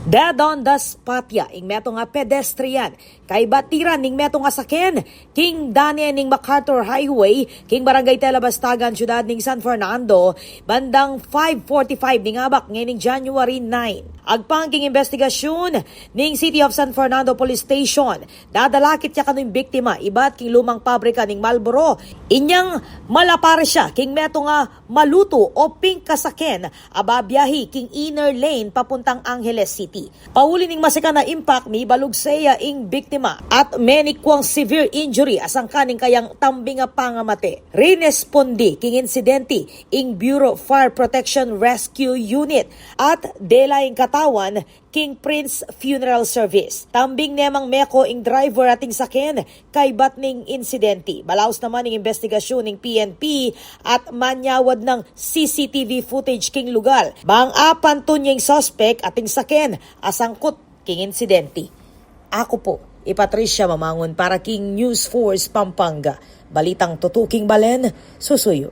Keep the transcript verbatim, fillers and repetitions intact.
Dead on the spot ya ing metung a pedestrian kaybat tiran ning metung a saken king dane ning MacArthur Highway king Barangay Telabastagan, Syudad ning San Fernando, bandang five forty-five ning abak ngening January nine. Agpang king imbestigasyun ning City of San Fernando Police Station, dadalakit ya kanu ing biktima ibat king lumang pabrika ning Marlboro. Inyang malapar ya king metung a malutu o pink a saken a babiyahi king inner lane papuntang Angeles City. Pauli ning masakan a impact, mibalugse ya ing biktima at menikwang severe injury a sangkan ning kayang tambing a pangamate. Rinespondi king insidente ing Bureau of Fire Protection Rescue Unit at dela ing katawan king Prince Funeral Service. Tambing ne mang meko ing driver at ing saken kaybat ning insidente. Balaus naman ing imbestigasyun ning P N P at manyawad nang C C T V footage king lugal bang apantun ya ing suspek at ing saken a sangkut king insidente. Aku pu i Patricia Mamangun para king News Force Pampanga. Balitang tutuking balen, susuyu.